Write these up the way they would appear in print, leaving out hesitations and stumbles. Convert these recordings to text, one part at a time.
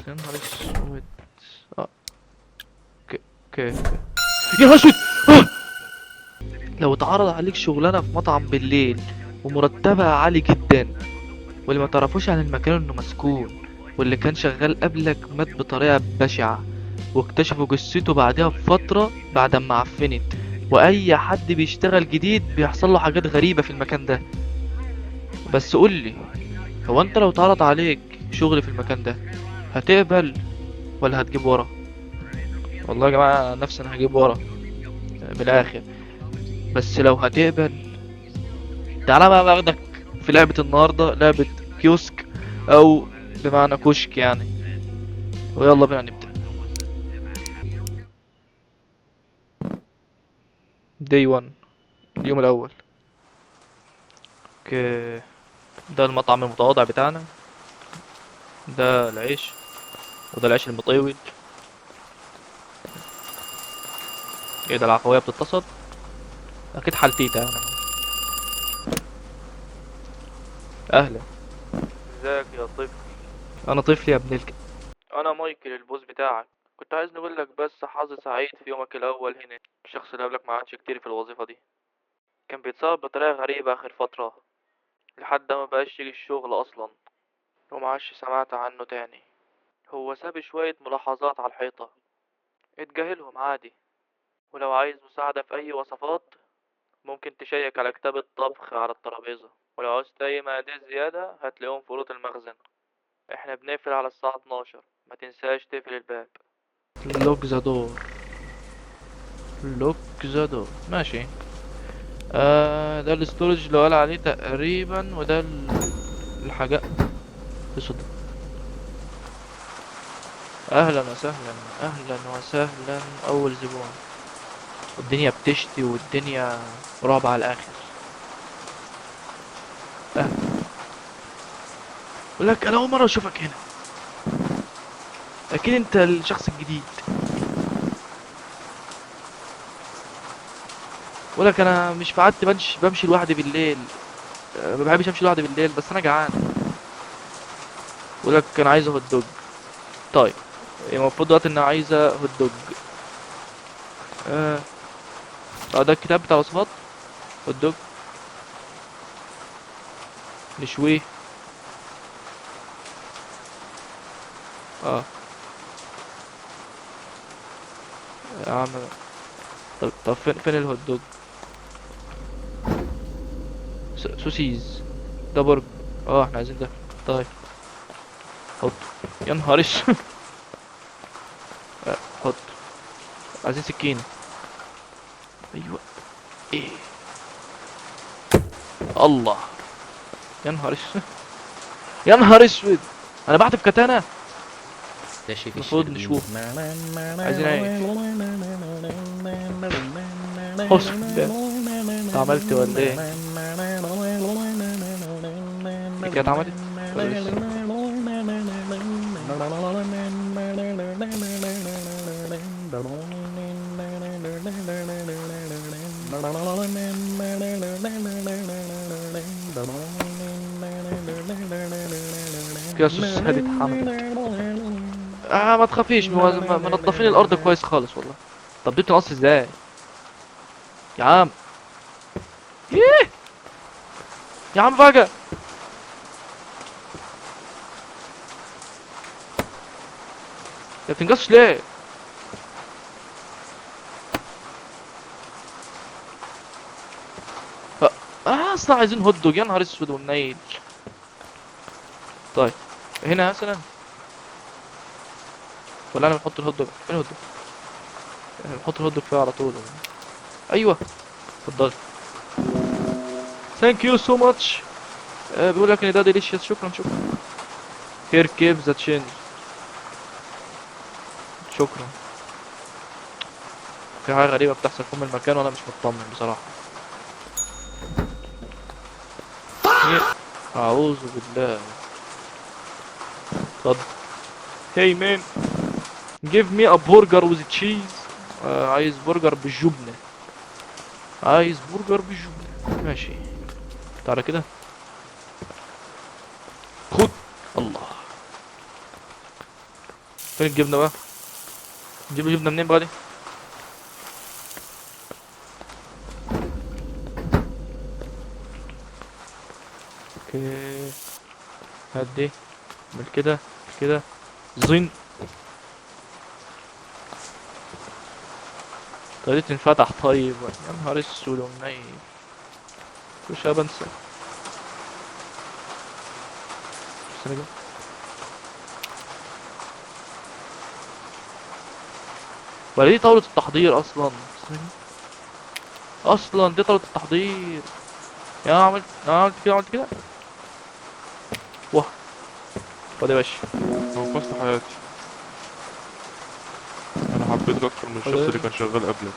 يا نهار اسود. اه okay okay okay. يا نهار اسود. آه! لو اتعرض عليك شغلانة في مطعم بالليل ومرتبها عالي جدا، واللي ما تعرفوش عن المكان انه مسكون، واللي كان شغال قبلك مات بطريقة بشعة واكتشفوا جثته بعدها بفترة بعد ما عفنت، واي حد بيشتغل جديد بيحصل له حاجات غريبة في المكان ده. بس قولي، هو انت لو اتعرض عليك شغل في المكان ده هتقبل ولا هتجيب ورا؟ والله يا جماعة نفسي انا هجيب ورا من الاخر. بس لو هتقبل تعالى بقى باخدك في لعبة النهاردة، لعبة كيوسك او بمعنى كشك يعني. ويلا بينا نبدأ. Day 1، اليوم الاول. okay، ده المطعم المتواضع بتاعنا، ده العيش وده العيش المطيول. ايه ده، العفوية بتتصل؟ اكيد حالتيتا يعني. اهلا، ازيك يا طفل؟ انا طفل يا ابن الك. انا مايكل ال boss بتاعك. كنت عايز نقول لك بس حظ سعيد في يومك الاول هنا. الشخص اللي قبلك ما عادش كتير في الوظيفة دي، كان بيتصرف بطريقة غريبة اخر فترة لحد ما بقاش يجي الشغل اصلا، وما عادش سمعت عنه تاني. هو ساب شوية ملاحظات على الحيطة، اتجاهلهم عادي. ولو عايز مساعدة في أي وصفات ممكن تشيك على كتاب الطبخ على الترابيزة، ولو عاوزت أي مقادير زيادة هتلاقيهم في أوضة المخزن. احنا بنقفل على الساعة 12، ما تنساش تقفل الباب. lock the door، lock the door. ماشي. ده ال storage اللي قال عليه تقريبا، وده الحاجات. ايه ده؟ اهلا وسهلا، اهلا وسهلا. اول زبون. والدنيا بتشتي والدنيا رعب على الاخر. اهلا. بقول لك انا اول مره اشوفك هنا، اكيد انت الشخص الجديد. بقول لك انا مش في عادتي بمشي لوحدي بالليل. ما بحبش امشي لوحدي بالليل، بس انا جعان. بقول لك انا عايز hot dog. طيب المفروض دلوقتي ان انا عايزه hot dog. ده الكتاب بتاع الوصفات. hot dog نشويه. يا عم. طب فين ال hot dog؟ sausage ده برجر. احنا عايزين ده. طيب حط. يا نهار اسود. حط. عايزين سكينة. ايوه. ايه الله. يا نهار اسود، يا نهار اسود، انا بحتف كتانة. المفروض نشوف عايزين عيش. اقسم بالله انت عملت ولا ايه؟ دي كده اتعملت ولا لسه؟ كده السوسيس هذه اتحملت. ما تخافيش، منظفين الارض كويس خالص والله. طب دي بتنقص ازاي يا عم؟ ايه يا عم فجأة يا بتنقصش ليه؟ اصلا عايزين hot dog. يا نهار اسود والنيل. طيب هنا مثلا، ولا انا بنحط ال hot dog فين؟ ال hot dog احنا بنحط ال hot dog فيها على طول. ايوه اتفضل. thank you so much. بيقول لك ان ده delicious. شكرا شكرا. here keep the change. شكرا. في حاجه غريبه بتحصل في ام المكان وانا مش مطمن بصراحه. اعوذ بالله. اتفضل. Hey man, give me a burger with cheese. عايز برجر بالجبنة. عايز برجر بالجبنة. ماشي. تعالى كده. خد. الله. فين الجبنة بقى؟ نجيب جبنه منين بقى دي؟ okay، هات دي. اعمل كده كده. زين. طريقة تنفتح. طيب يا نهار اسود ومنيل. مش بنسى. استنى كده. ولا دي طاولة التحضير اصلا؟ استنى كده. اصلا دي طاولة التحضير. يا عملت، انا عملت كده، عملت كده. واه. خد يا باشا. انقذت حياتي. انا حبيتك اكتر من الشخص اللي كان شغال قبلك.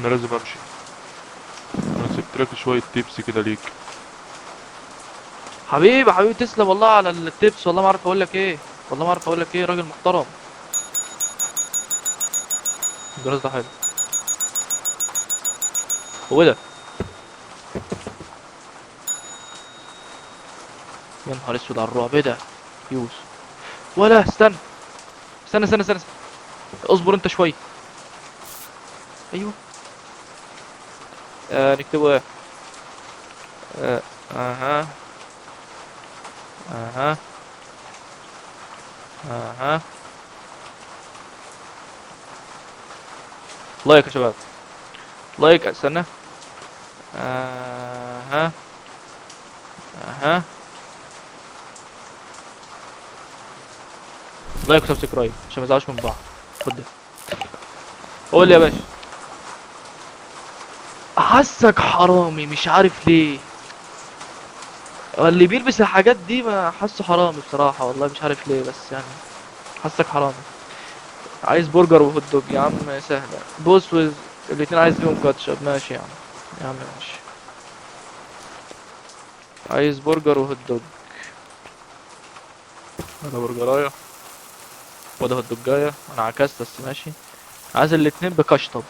انا لازم امشي. انا سبت لك شوية tips كده ليك. حبيبي حبيبي، تسلم والله على ال tips. والله ما عارف اقول لك ايه، والله ما عارف اقول لك ايه. راجل محترم. الجهاز ده حلو. هو ده. يا نهار اسود على الرعب. ايه ده؟ use. ولا استنى استنى استنى استنى، اصبر انت شوية. ايوه. نكتبه ايه؟ اها اها اها. like يا شباب، like. استنى. اها اها. like و subscribe عشان ما نزعلش من بعض. خد ده. قول لي يا باشا. حاسك حرامي مش عارف ليه. اللي بيلبس الحاجات دي ما حاسه حرامي بصراحة، والله مش عارف ليه، بس حاسك حرامي. عايز برجر و hot dog يا عم، سهلة. both with الاتنين عايز فيهم كاتشب. ماشي يا عم، يا عم ماشي. عايز برجر و hot dog. هذا برجراية وده hot dog اية. انا عكست بس ماشي. عايز الاتنين بكشطب.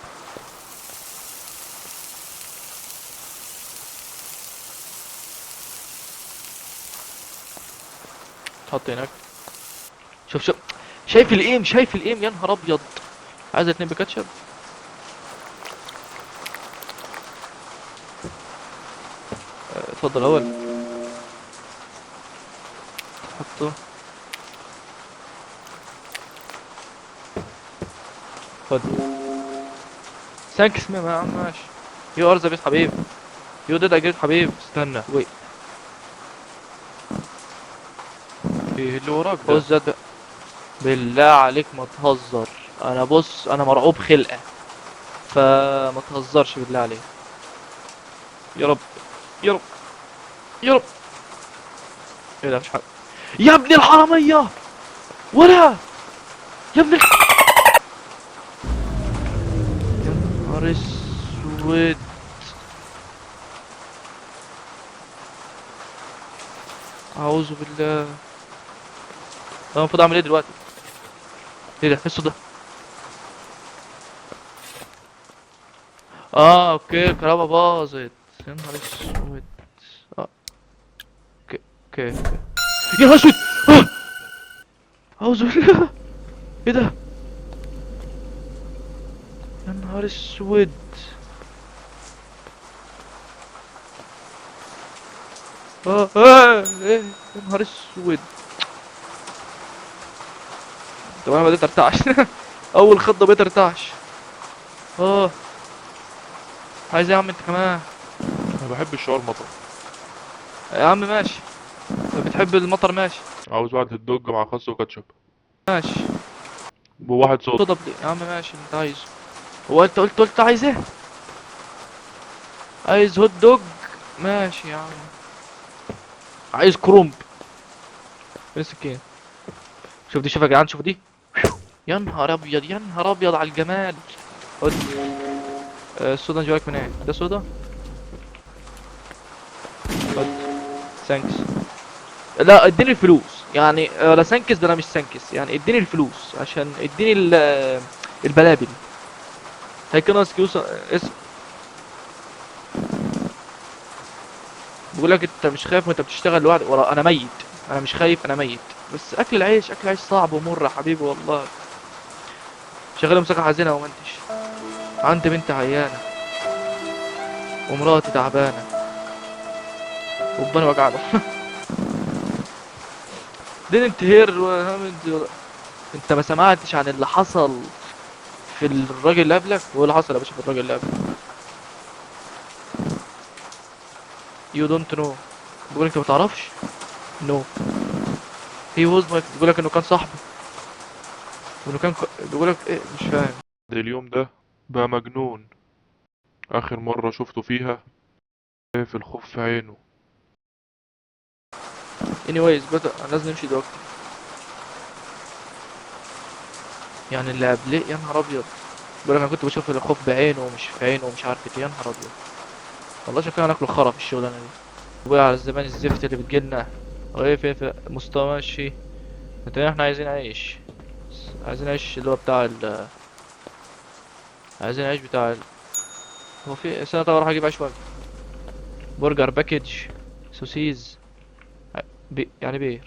تحط هناك. شوف شوف، شايف ال aim، شايف ال aim، يا نهار ابيض. عايز اتنين بكاتشب. اتفضل اول. حطه. خد. thanks يا عم ماشي. you are the best حبيب. you did a great حبيب. استنى. wait. ايه اللي وراك ده؟ بص ده بالله عليك ما تهزر. انا بص، انا مرعوب خلقه، فما تهزرش بالله عليك. يا رب يا رب يا رب. ايه ده؟ مفيش حاجة يا ابن الحرامية. ولا يا ابن يا نهار اسود. اعوذ بالله. انا المفروض اعمل ايه دلوقتي؟ ايه ده؟ ايه الصوت ده؟ okay، الكهرباء باظت. يا نهار اسود. okay، okay، okay. يا نهار اسود. اعوذ بالله. ايه ده؟ يا نهار اسود. إيه؟ يا نهار اسود. طب انا بديت ارتعش. اول خضه بقيت ارتعش. عايز ايه يا عم انت كمان؟ انا بحب الشعور مطر. يا عم ماشي، انت بتحب المطر ماشي. عاوز واحد hot dog مع خس وكاتشب. ماشي. وواحد صوت. تضرب ليه؟ يا عم ماشي اللي انت عايزه. هو انت قلت عايز ايه؟ عايز hot dog. ماشي يا عم. عايز كرومب. فين السكين؟ شوف دي، شوف يا جدعان، شوف دي. يا نهار ابيض، يا نهار ابيض على الجمال. خد. الصودا نجيب لك من ايه؟ ده صودا؟ خد. thanks. لا اديني الفلوس يعني، لا thanks بلا مش thanks، يعني اديني الفلوس عشان اديني البلابل. هيك ناس كيوس اسم. بقول لك انت مش خايف وانت بتشتغل لوحدك؟ ورا انا ميت. انا مش خايف، انا ميت. بس اكل العيش، اكل العيش صعب ومر يا حبيبي والله. شغال موسيقى حزينة ومنتش. عندي بنت عيانه ومراتي تعبانة وربنا وجعله. didn't hear. انت ما سمعتش عن اللي حصل في الراجل اللي قبلك؟ هو اللي حصل يا باشا في الراجل اللي قبلك. You don't know. بيقول انت ما تعرفش؟ No. He was my. بيقول لك انه كان صاحبي وانه كان بيقول لك ايه؟ مش فاهم. بعد اليوم ده بقى مجنون. آخر مرة شفته فيها شايف الخوف في عينه. Anyways but انا لازم نمشي دلوقتي. يعني اللي قبليه يا نهار ابيض. بيقول لك انا كنت بشوف الخوف بعينه ومش في عينه ومش عارف ايه. يا نهار ابيض والله شكلنا هناكل خرا في الشغلانة دي. وقع على الزبائن الزفت اللي بتجيلنا. وايه في مستوى ماشي. انت احنا عايزين عيش، عايزين عيش اللي هو بتاع ال، عايزين عيش بتاع ال... هو في سنة. طب اروح اجيب عيش واجي. برجر package سوسيز بي... يعني بيه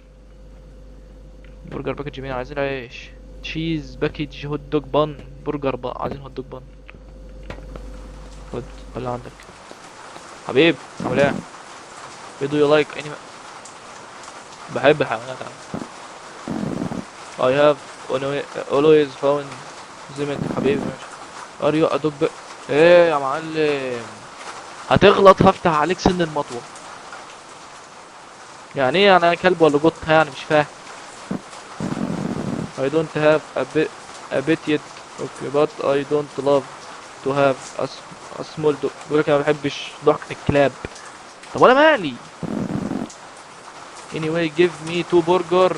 برجر package مين؟ عايزين عيش cheese package hot dog bun burger bun. عايزين hot dog bun. خد ولا عندك حبيب؟ عامل ايه؟ Do you like any؟ بحب الحيوانات يا عم. I have always found them. حبيبي ماشي. Are you a dog؟ ايه يا معلم؟ هتغلط هفتح عليك سن المطوة. يعني ايه انا كلب ولا قطة يعني؟ مش فاهم. I don't have a bit yet. Okay, but I don't love to have a small dog. بيقول لك انا ما بحبش ضحكة الكلاب. طب وانا مالي؟ Anyway, give me 2 burger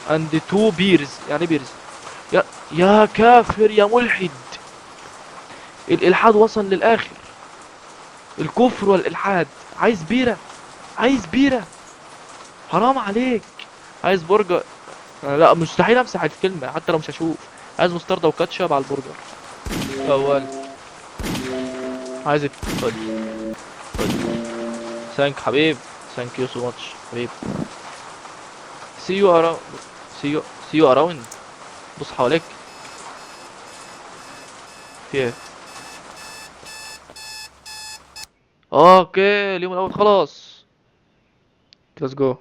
and 2 beers. يعني ايه beers؟ يا كافر يا ملحد. الإلحاد وصل للآخر. الكفر والإلحاد. عايز بيرة، عايز بيرة، حرام عليك. عايز برجر. لا مستحيل امسح الكلمة حتى لو مش هشوف. عايز مستردة وكاتشب على البرجر. اول عايز خد خد. thank حبيب، thank you so much حبيب. see you around، see you، see you around. بص حواليك في ايه؟ okay اليوم الاول خلاص. let's go.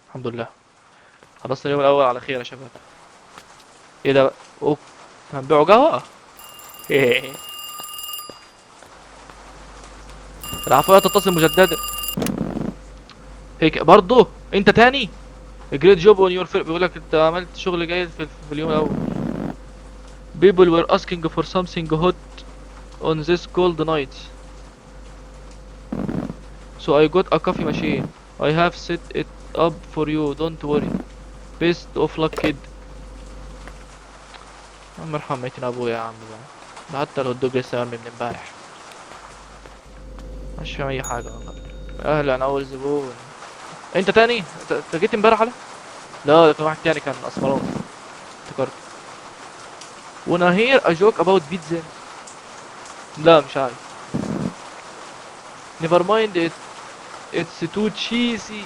الحمد لله خلصنا اليوم الاول على خير يا شباب. ايه ده بقى؟ اوه هنبيعوا قهوة؟ العفوية تتصل مجددا. هيك برضو انت تاني؟ great job on your first. بيقول لك انت عملت شغل جيد في اليوم الاول. People were asking for something hot on this cold night. So I got a coffee machine. I have set it up for you. Don't worry. Best of luck kid. عم ارحم ميتين ابويا يا عم بقى. ده حتى الهوت دوج لسه مرمي من امبارح. مش فاهم اي حاجة والله. اهلا اول زبون. انت تاني؟ انت جيت امبارح على؟ لا ده كان واحد تاني كان اسمراني افتكرت. Wanna hear a joke about pizza؟ لا مش عارف. Never mind it. It's too cheesy.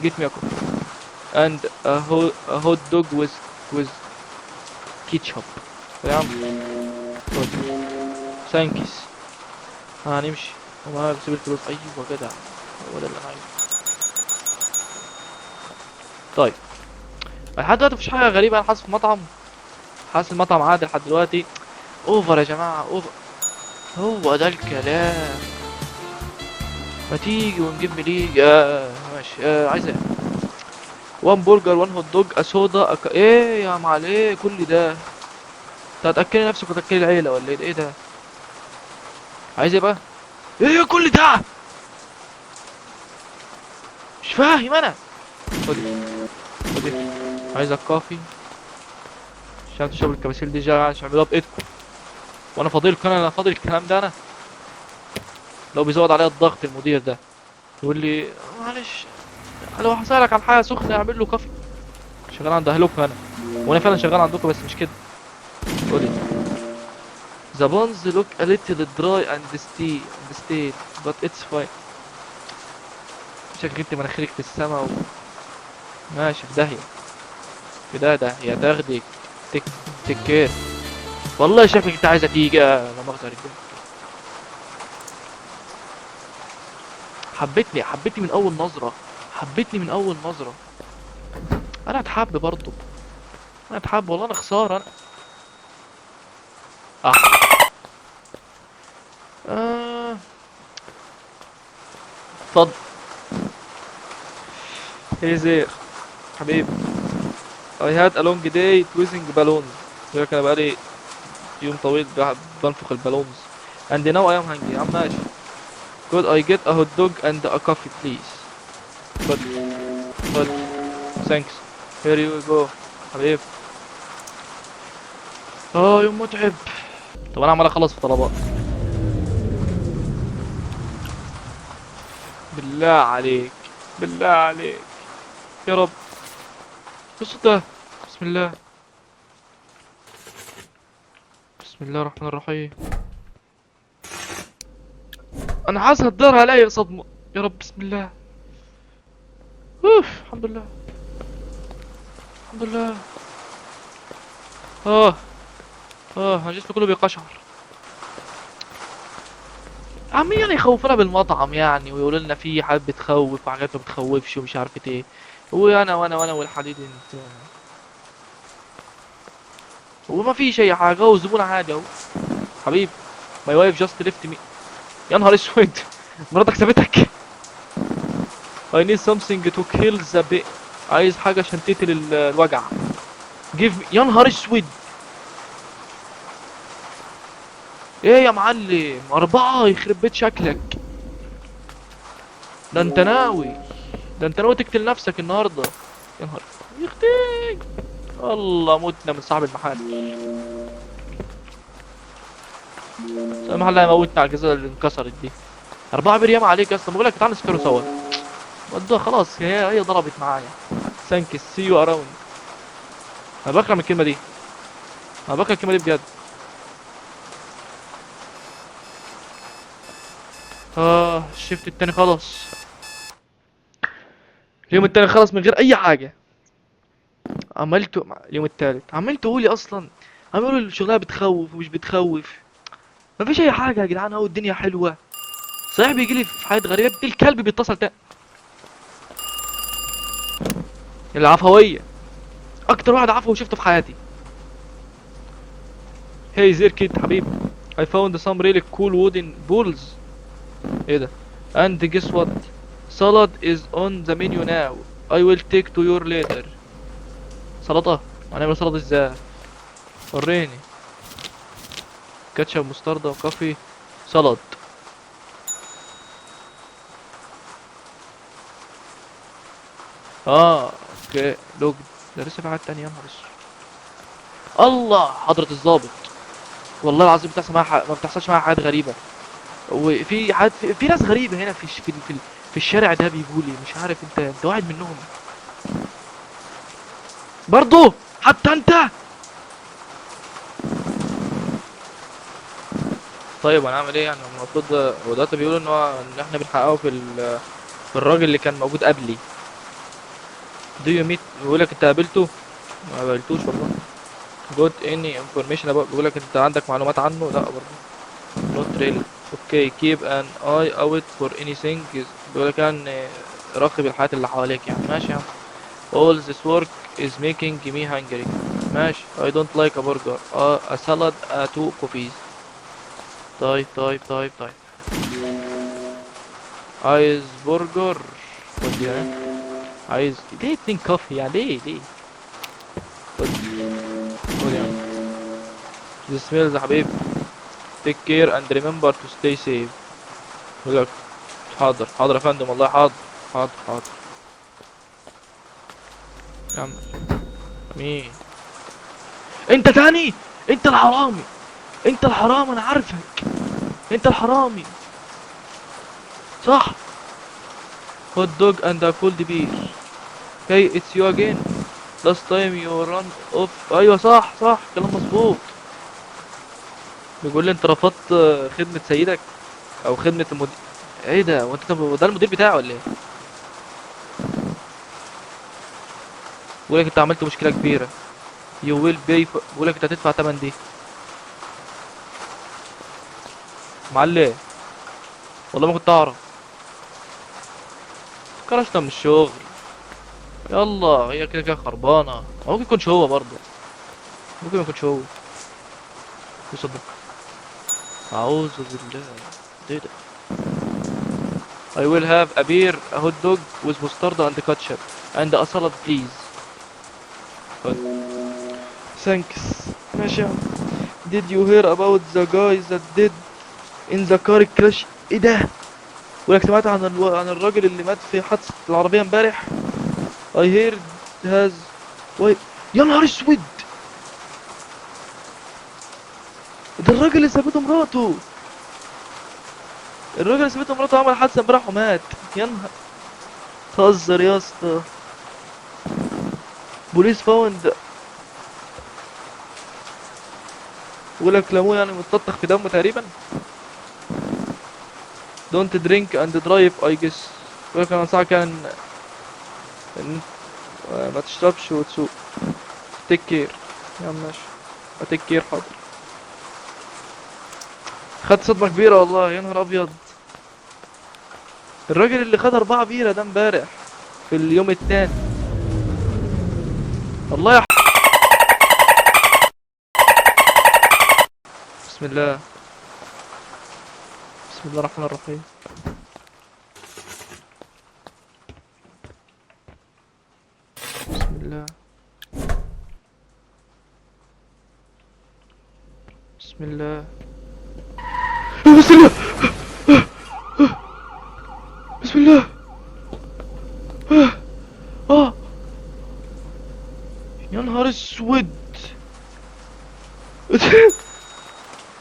Get me a coffee and a hot dog with ketchup. يا عم خد. thanks. هنمشي وما بسيب الفلوس. ايوه جدع هو ده اللي انا عايزه. طيب لحد دلوقتي مفيش حاجة غريبة. انا حاسس في مطعم، حاسس المطعم عادي لحد دلوقتي. over يا جماعة over. هو ده الكلام. ما تيجي ونجيب مليج. ماشي. عايز ايه؟ 1 برجر 1 hot dog a soda ايه يا معلم؟ ايه كل ده؟ انت هتاكلي نفسك وتاكلي العيلة ولا ايه؟ ايه ده؟ عايز ايه بقى؟ ايه كل ده؟ مش فاهم انا. خدي خدي. عايزك coffee عشان تشرب الكباسيل دي جاي عشان اعملوها بايدكم وانا فاضلكم. انا فاضل الكلام ده. انا لو بيزود عليا الضغط المدير ده يقول لي معلش لو هسألك عن حاجة سخنة اعمل له coffee. شغال عند اهلكم انا، وانا فعلا شغال عندكم بس مش كده. قولي The buns look a little dry and stale, but it's fine. شكلك انت مناخيرك في السما ماشي، في داهية، في ده، ده يا تاخدك. take take care. والله شكلك انت عايزة تيجي. لا مؤاخذة يا رجالة. حبتني، حبتني من أول نظرة، حبتني من أول نظرة. أنا اتحب برضه، أنا اتحب والله، أنا خسارة أنا. اتفضل. Hey there حبيبي. I had a long day twisting balloons. يقول لك أنا بقالي يوم طويل بنفخ ال balloons. And now I am hungry. يا عم ماشي. Could I get a hot dog and a coffee please? خد، خد. Thanks. Here you go حبيبي. يوم متعب. طب أنا عمال أخلص في طلبات. بالله عليك، بالله عليك يا رب. بص ده، بسم الله، بسم الله الرحمن الرحيم. انا حاسس هتدار عليا صدمة يا رب. بسم الله. اوف، الحمد لله، الحمد لله. انا جسمي كله بيقشعر. عمالين يخوفونا بالمطعم ويقولوا لنا في حاجات بتخوف وحاجات ما بتخوفش ومش عارف ايه، وانا وانا وانا والحديد انت، وما فيش اي حاجه، والزبون عادي اهو. حبيبي my wife just left me. يا نهار اسود، مراتك سابتك. I need something to kill the pain. عايز حاجه عشان تقتل الوجع. Give me. يا نهار اسود، ايه يا معلم؟ 4 يخرب بيت شكلك. ده انت ناوي، ده انت ناوي تقتل نفسك النهارده. يا نهار يختي، والله متنا من صاحب المحل. صاحب المحل هيموتنا على الجزازة اللي انكسرت دي. 4 beer ياما عليك يا اسطى، بقول لك تعالى نسكروا سوا. ودوها خلاص، هي ضربت معايا. Thanks, see you around. انا بكره من الكلمه دي، انا بكره الكلمه دي بجد. ال shift التاني خلص، اليوم التاني خلص من غير اي حاجه. عملته اليوم التالت، عمال تقولي اصلا، عمال يقولوا الشغلانه بتخوف ومش بتخوف، مفيش اي حاجه يا جدعان، اهو الدنيا حلوه. صحيح بيجي لي في حاجات غريبه، ابن الكلب بيتصل تاني. العفويه، اكتر واحد عفوي شفته في حياتي. Hey there kid حبيبي، I found some really cool wooden bowls. ايه ده؟ And guess what? Salad is on the menu now. I will take to you later. سلطة؟ هنعمل سلطة ازاي؟ وريني. كاتشب، مستردة، وكافي، سلطة. اوكي، لوج. ده لسه في حاجات تانية، يا نهار اسود. الله، حضرة الظابط. والله العظيم بتحصل معايا ما بتحصلش معايا حاجات غريبة. وفي حد، في ناس غريبة هنا في الشارع ده بيقولي مش عارف انت واحد منهم برضو حتى انت. طيب انا اعمل ايه يعني؟ المفروض هو دلوقتي بيقولوا ان احنا بنحققه في الراجل اللي كان موجود قبلي. Do you meet؟ بيقول لك انت قابلته؟ ما قابلتوش والله. Got any information about؟ بيقول لك انت عندك معلومات عنه؟ لا برضه. Not really. Okay, keep an eye out for anything. بيقول لك يعني راقب الحياة اللي حواليك يعني. ماشي يا عم. All this work is making me hungry. ماشي. I don't like a burger. A salad, 2 coffees. طيب طيب طيب طيب. عايز برجر. خد يا عم. عايز ليه 2 كوفي يعني؟ ليه؟ ليه؟ خد. خد يا عم. This smells يا حبيبي. Take care and remember to stay safe. يقول لك حاضر حاضر يا فندم، والله حاضر حاضر حاضر. يا عم مين انت تاني؟ انت الحرامي، انت الحرامي، انا عارفك، انت الحرامي صح. Hot dog and a cold beer. Hey, it's you again. Last time you run off. ايوه صح صح، كلام مظبوط. بيقول لي انت رفضت خدمة سيدك او خدمة المدير. ايه ده؟ وانت ده المدير بتاعه ولا ايه؟ بيقول لك انت عملت مشكلة كبيرة. You will pay for... بيقول لك انت هتدفع تمن دي. معلم والله ما كنت اعرف. كرشنا من الشغل. يلا هي كده كده خربانة. هو ممكن يكونش هو برضه، ممكن ما يكونش هو. يصدق. أعوذ بالله. ده ده. I will have a beer, a hot dog with mustard and ketchup and a salad please. Thanks. ماشي يا عم. Did you hear about the guy that did in the car crash؟ ايه ده؟ ولك سمعت عن عن الراجل اللي مات في حادثة العربية امبارح؟ I heard has wait. يا نهار اسود، ده الراجل اللي سابته مراته. الراجل اللي سابته مراته عمل حادثة امبارح ومات. يا نهار، تهزر يا اسطى. police found. بيقول لك لموه يعني متلطخ في دمه تقريبا. Don't drink and drive I guess. بيقول لك انا انصحك يعني ان ما تشربش وتسوق. Take care. يا عم ماشي، take care. حاضر. خد صدمة كبيرة والله. يا نهار أبيض، الراجل اللي خد 4 بيرة ده امبارح في اليوم التاني. الله يا بسم الله، بسم الله الرحمن الرحيم. بسم الله، بسم الله، بسم الله، بسم الله. يا نهار اسود.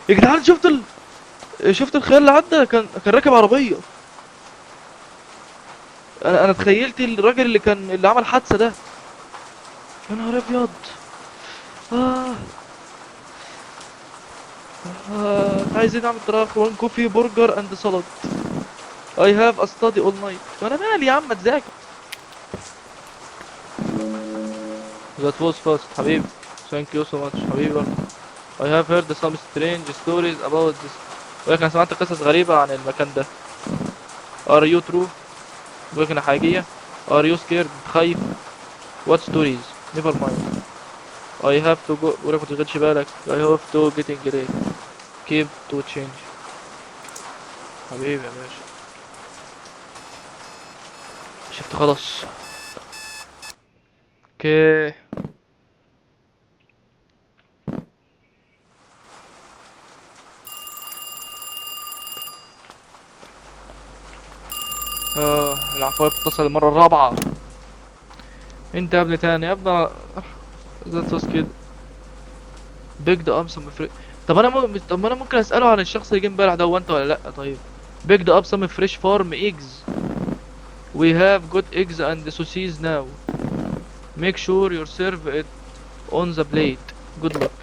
يا جدعان شفت الخيال اللي عدى؟ كان راكب عربية. انا تخيلت الراجل اللي عمل حادثة ده. يا نهار ابيض. عايزين نعمل فراخ، 1 coffee burger and salad. I have a study all night. وانا مالي يا عم، ما تذاكر. That was fast حبيبي. Thank you so much حبيبي. I have heard some strange stories about this. ولكن أنا سمعت قصص غريبة عن المكان ده. Are you true؟ ولكن حقيقية. Are you scared؟ خايف. What stories؟ Never mind. I have to go. ولكن ما تشغلش بالك. I have to getting late. Keep to change. حبيبي يا باشا. شفت خلاص. okay. العفوية بتتصل المرة الرابعة. انت يا ابني تاني يا ابني. That was good. Picked up some fresh. طب ما انا ممكن اسأله عن الشخص اللي جه امبارح ده، هو انت ولا لا؟ طيب. Picked up some fresh farm eggs. We have got eggs and sausages now. Make sure you serve it on the plate. Good luck.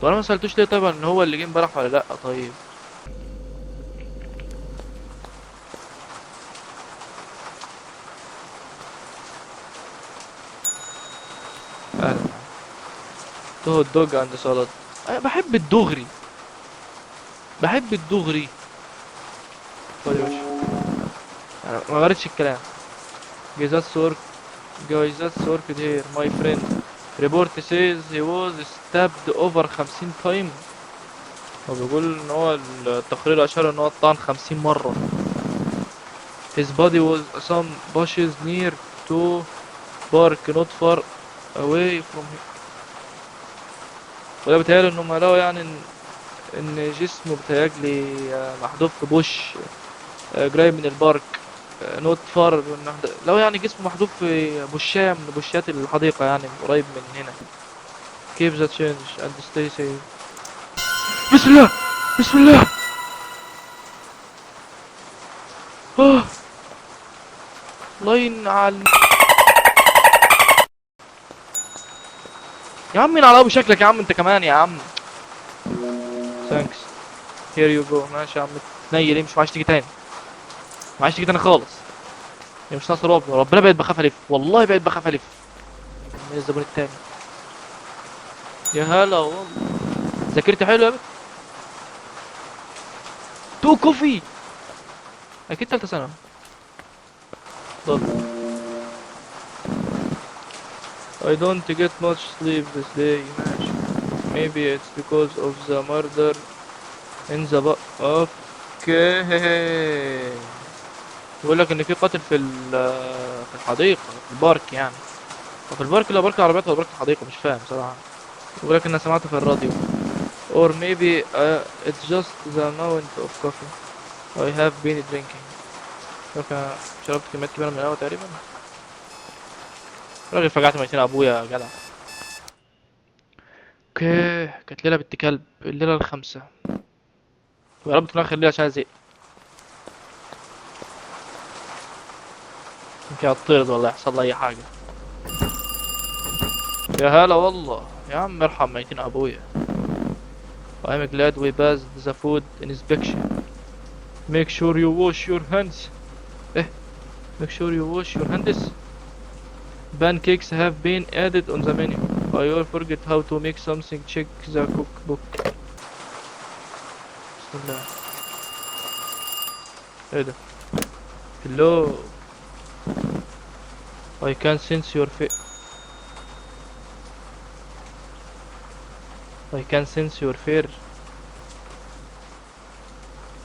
طب انا ما سألتوش ليه طيب ان هو اللي جه امبارح ولا لا؟ طيب. اهلا. hot dog and salad. انا بحب الدغري، بحب الدغري. طيب يا باشا، انا ما غيرتش الكلام. جايزات سورك here my friend. Report says he was stabbed over 50 time. هو بيقول ان هو التقرير اشار ان هو اتطعن 50 مرة. His body was some bushes near to park not far away from here. وده بيتهيألي انهم لقوا يعني ان جسمه بيتهيألي محذوف في bush قريب من ال park، not far. لو يعني جسمه محذوف في بوشية من بوشيات الحديقة، يعني قريب من هنا. Keep the change and stay safe. بسم الله، بسم الله. الله ينعل يا عم، ينعل ابو شكلك يا عم، انت كمان يا عم. Thanks. Here you go. ماشي يا عم، تنيل، امشي، ما عادش تيجي تاني، ما عادش تيجي تاني خالص. يا مش ناقص رعب، ربنا بقيت بخاف الف، والله بقيت بخاف الف. من الزبون التاني. يا هلا والله، ذاكرتي حلوه يا بنت. Two coffee، اكيد تالتة ثانوي. اتفضل. I don't get much sleep this day. ماشي. Maybe it's because of the murder in the okay. بيقول لك ان في قاتل في الحديقة، في ال park يعني. في ال park، لا park العربيات ولا park الحديقة، مش فاهم صراحة. بيقول لك ان انا سمعته في الراديو. Or maybe it's just the amount of coffee I have been drinking. okay، شربت كميات كبيرة من القهوة تقريبا. راجل فجعت ميتين ابويا يا جدع. okay، كانت ليلة بنت كلب، الليلة الخامسة. ويا رب تكون اخر ليلة عشان ازهق. يمكن اطرد ولا يحصل لي اي حاجة. يا هلا والله يا عم، ارحم ميتين ابويا. I'm glad we passed the food inspection. Make sure you wash your hands. إيه؟ Make sure you wash your hands. Pancakes have been added on the menu. I will forget how to make something. Check the cookbook. بسم الله. ايه ده؟ Hello. I can sense your fear. I can sense your fear.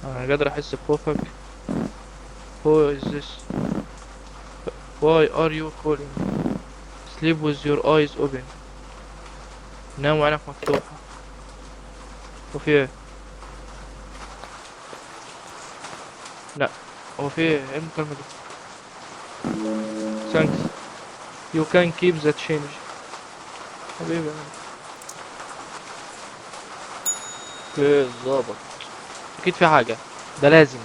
أنا قادر أحس بخوفك. Who is this? Why are you calling? Sleep with your eyes open. نام وعينك مفتوحة. هو في ايه؟ لا هو في ايه؟ ايه المكالمة دي؟ Thanks. You can keep the change. حبيبي يا man. بالظبط اكيد في حاجة، ده لازم.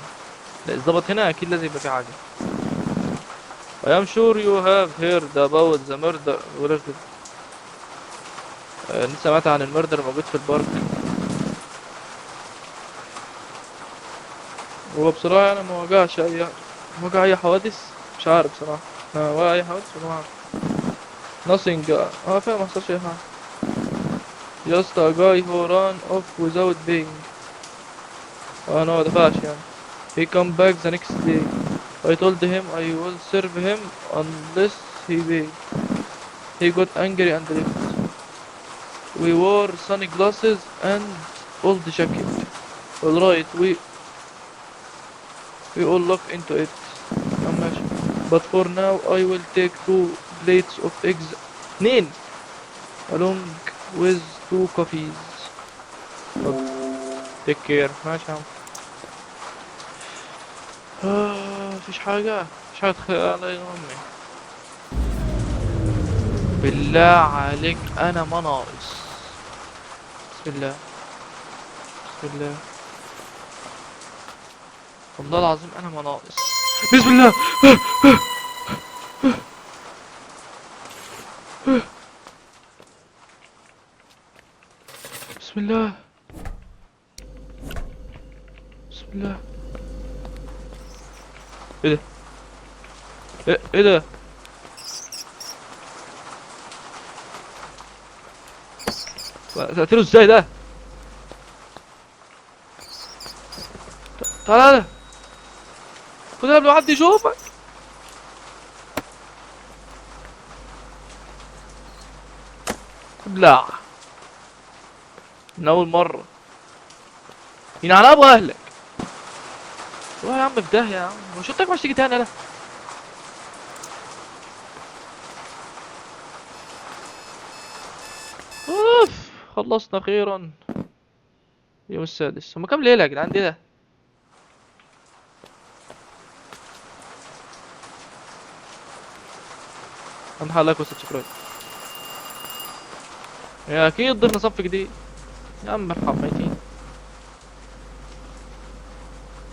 لا الظبط هنا اكيد لازم يبقى في حاجة. I am sure you have heard about the murder. بلاش ده. لسه سمعت عن ال murder موجود في ال park. هو بصراحة أنا ما واجهش أي، ما واجه أي حوادث، مش عارف بصراحة. ولا أي حوادث ولا ما أعرف. Nothing. فعلا ما حصلش أي حاجة. Just a guy who ran off without paying. No، ما دفعش يعني. He come back the next day. I told him I will serve him unless he paid. He got angry and left. We wore sunglasses and old jacket. All right, we all look into it. ماشي. But for now I will take 2 plates of eggs. 2 along with 2 coffees. Take care. ماشي يا عم. مفيش حاجة، مفيش حاجة تخيل على يا أمي. بالله عليك أنا ما ناقص. بسم الله، بسم الله، والله العظيم أنا ما ناقص. بسم الله. بسم الله، بسم الله. ايه ده؟ ايه ده؟ تقتله ازاي ده؟ تعالى خدها قبل ما حد يشوفك. ابلع من اول مرة. ينعل ابو اهلك. روح يا عم في داهية يا عم، مش قلت لك مش تيجي تاني؟ لا اوف، خلصنا اخيرا. اليوم السادس. هما كام ليلة يا جدعان؟ دي ده اهم حاجة like و subscribe. يا اكيد ضفنا صف جديد يا عم، ارحم ميتين.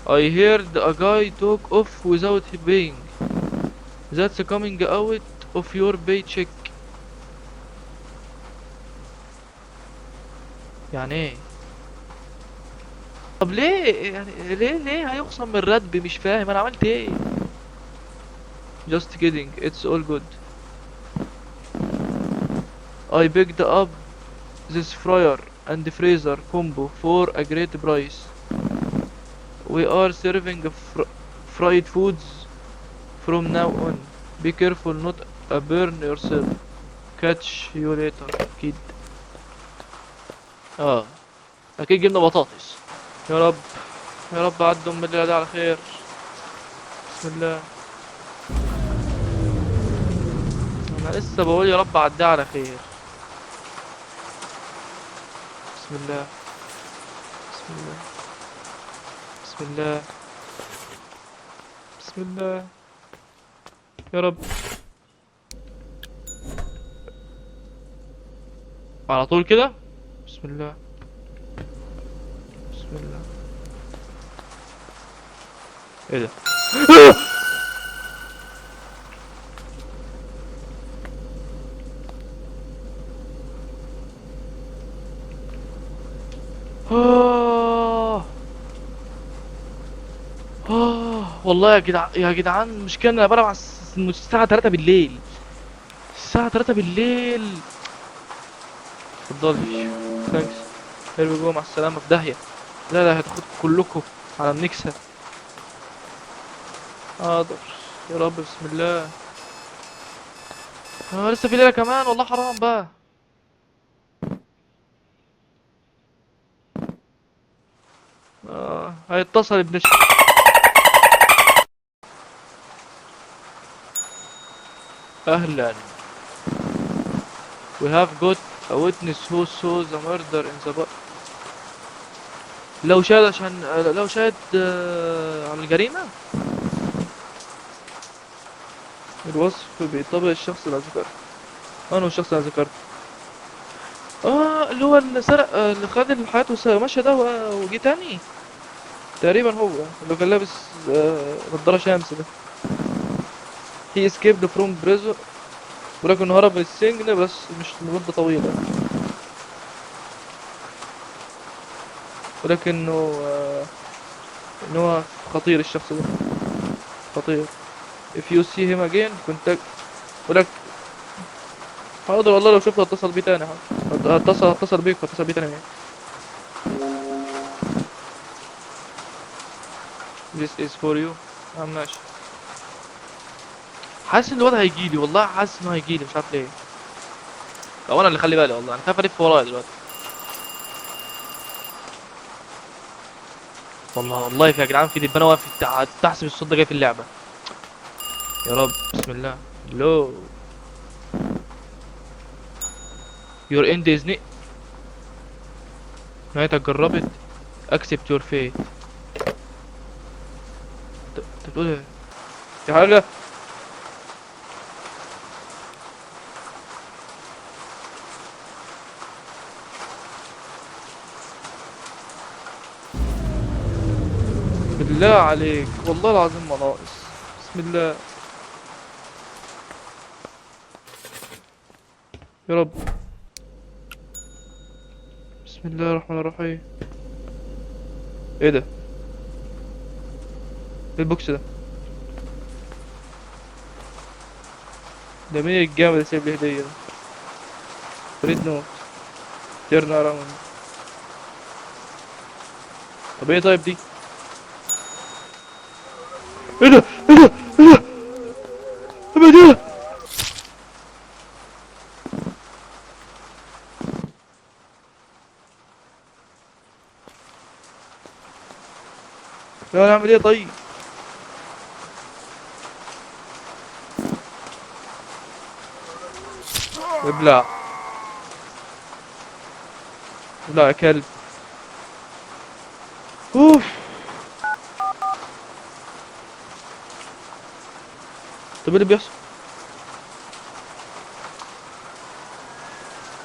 I heard a guy talk off without paying. That's coming out of your paycheck. يعني ايه؟ طب ليه يعني؟ ليه هيخصم من راتبي؟ مش فاهم انا عملت ايه. Just kidding, it's all good. I picked up this fryer and freezer combo for a great price. We are serving fried foods from now on. Be careful not to burn yourself. Catch you later, kid. اكيد جبنا بطاطس. يا رب يا رب عدوا من الليلة دي على خير. بسم الله. انا لسه بقول يا رب عديها على خير. بسم الله بسم الله بسم الله بسم الله يا رب. على طول كده. بسم الله بسم الله. ايه ده؟ والله يا جدعان، يا جدعان المشكلة إن أنا بلعب على الساعة 3 بالليل. الساعة 3 بالليل. اتفضلي. thanks. here we go، مع السلامة. في داهية. لا لا هتاخدكم كلكم على النكسة. حاضر يا رب. بسم الله. لسه في ليلة كمان والله حرام بقى. هيتصل ابن أهلا. We have got a witness who saw the murder in the bar. لو شاهد عشان، لو شاهد، على الجريمة. الوصف بيطابق الشخص اللي ذكرته. أنا والشخص اللي ذكرته. اللي هو اللي سرق، اللي خد الحياة ومشى ده وجه تاني. تقريبا هو اللي كان لابس، نضارة شمس ده. He escaped from prison، ولكن هرب من السجن بس مش لمدة طويلة. ولكنه، إن هو خطير الشخص ده، خطير. If you see him again contact. ولك حاضر والله لو شفته هتصل بيه تاني. حاضر. هتصل بيك، هتصل بيه تاني. This is for you. ماشي. حاسس ان الواد هيجيلي والله، حاسس انه هيجيلي مش عارف ليه. او انا اللي خلي بالي والله، انا خايف الف ورايا دلوقتي. والله والله يا جدعان في دبانه واقف تحسب الصوت ده جاي في اللعبه. يا رب بسم الله. لو your end is near. نهايتك جربت. accept your fate. انت بتقول ايه؟ في حاجه؟ بالله عليك والله العظيم ما ناقص. بسم الله يا رب. بسم الله الرحمن الرحيم. ايه ده؟ ايه البوكس ده؟ ده مين الجامد اللي سايب لي هدية ده؟ red note turn around. طب ايه طيب دي؟ ايه ده؟ ايه ده؟ ايه ده؟ ايه ده؟ لا نعمل ايه طيب؟ ابلع ابلع يا كلب. اوف. طب ايه اللي بيحصل؟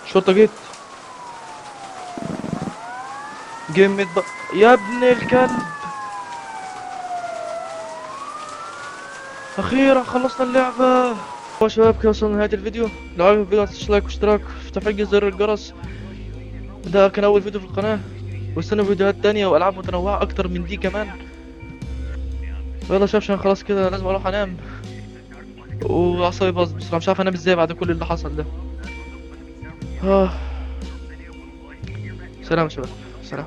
الشرطة جت. جيم بقى يا ابن الكلب. اخيرا خلصنا اللعبة. يا شباب كده وصلنا لنهاية الفيديو. لو عجبك الفيديو ما تنساش لايك واشتراك وتفعيل زر الجرس. ده كان اول فيديو في القناة. واستنوا فيديوهات تانية والعاب متنوعة اكتر من دي كمان. يلا شباب عشان خلاص كده لازم اروح انام، واعصابي باظت بصراحة، مش عارف انام ازاي بعد كل اللي حصل ده. آه. سلام يا شباب، سلام.